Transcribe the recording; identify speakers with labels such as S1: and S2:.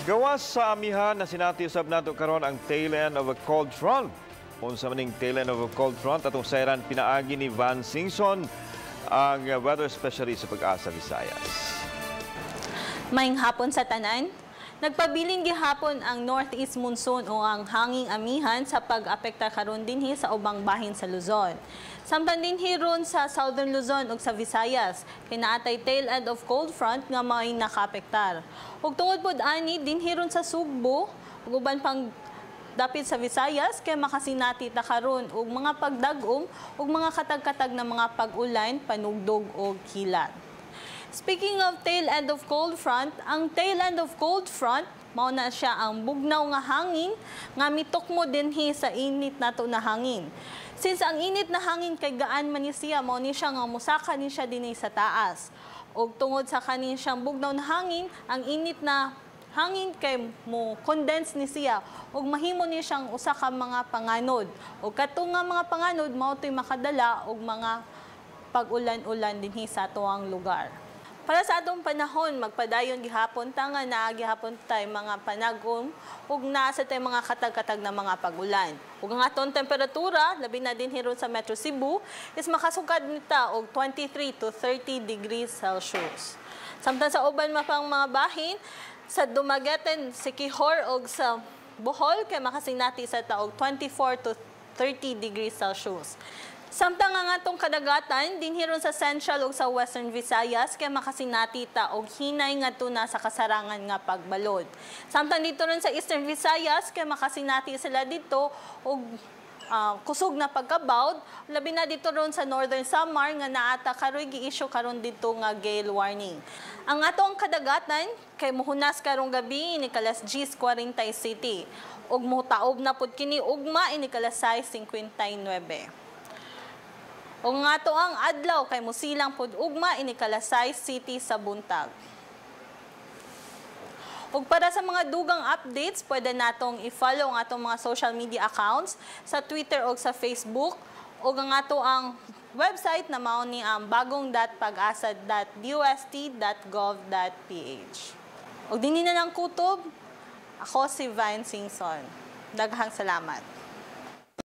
S1: Gawas sa amihan, nasinati usab nato karon ang tail end of a cold front. Unsa maning tail end of a cold front, atong sayran pinaagi ni Van Singson, ang weather specialist sa Pag-asa Visayas.
S2: Maayong hapon sa tanan. Nagpabilin gihapon ang Northeast Monsoon o ang hanging amihan sa pag-apektar karon dinhi sa ubang bahin sa Luzon. Samtang dinhi ron sa Southern Luzon ug sa Visayas, kay naatay tail end of cold front nga mao'y nakaapektar. Ug tungod pod ani, dinhi ron sa Sugbo ug uban pang dapit sa Visayas kay makasinati ta karon og mga pagdag-om ug mga katag-katag na mga pag-ulan, panugdog og kilat. Speaking of tail end of cold front, ang tail end of cold front mao na siya ang bugnaw nga hangin nga mitukmo dinhi sa init nato na hangin. Since ang init na hangin kay gaan man ni siya, mao ni siya nga musaka ni siya dinhi sa taas. Og tungod sa kanin siyang bugnaw na hangin, ang init na hangin kay mo condense ni siya ug mahimo ni siyang usa ka mga panganod. Ug kato nga mga panganod mao to'y makadala og mga pag-ulan-ulan dinhi sa atuang lugar. Para sa atong panahon, magpadayon gihapon ta nga naa gihapon tay mga panag-om ug naa sa tay mga katag-katag na mga pag-ulan. Ug ang atong temperatura, labi na dinhi ron sa Metro Cebu, is makasukad nita og 23 to 30 degrees Celsius. Samtang sa uban mapang mga bahin, sa Dumaguete, Siquijor ug sa Bohol kay makasinati sa ta og 24 to 30 degrees Celsius. Samtang ang atong kadagatan dinhi ron sa Central ug sa Western Visayas kay makasinati ta og hinay ngadto na sa kasarangan nga pagbalod. Samtang dito ron sa Eastern Visayas kay makasinati sila dito og kusog na pagkabawd, labi na dito ron sa Northern Samar nga naata karoy gi-issue karon dito nga gale warning. Ang atong kadagatan kay muhunas karong gabi inig alas 10:47 ug motaob na pud kini ugma inig alas 6:59. Ug nga ato ang adlaw kay musilang pud ugma inig alas 6 City sa buntag. Ug para sa mga dugang updates, pwede natong i-follow ang atong mga social media accounts sa Twitter o sa Facebook ug ang ato ang website na mao ni ang bagong.pagasa.dost.gov.ph. Ug dinhi na lang kutob, ako si Vine Singson. Daghang salamat.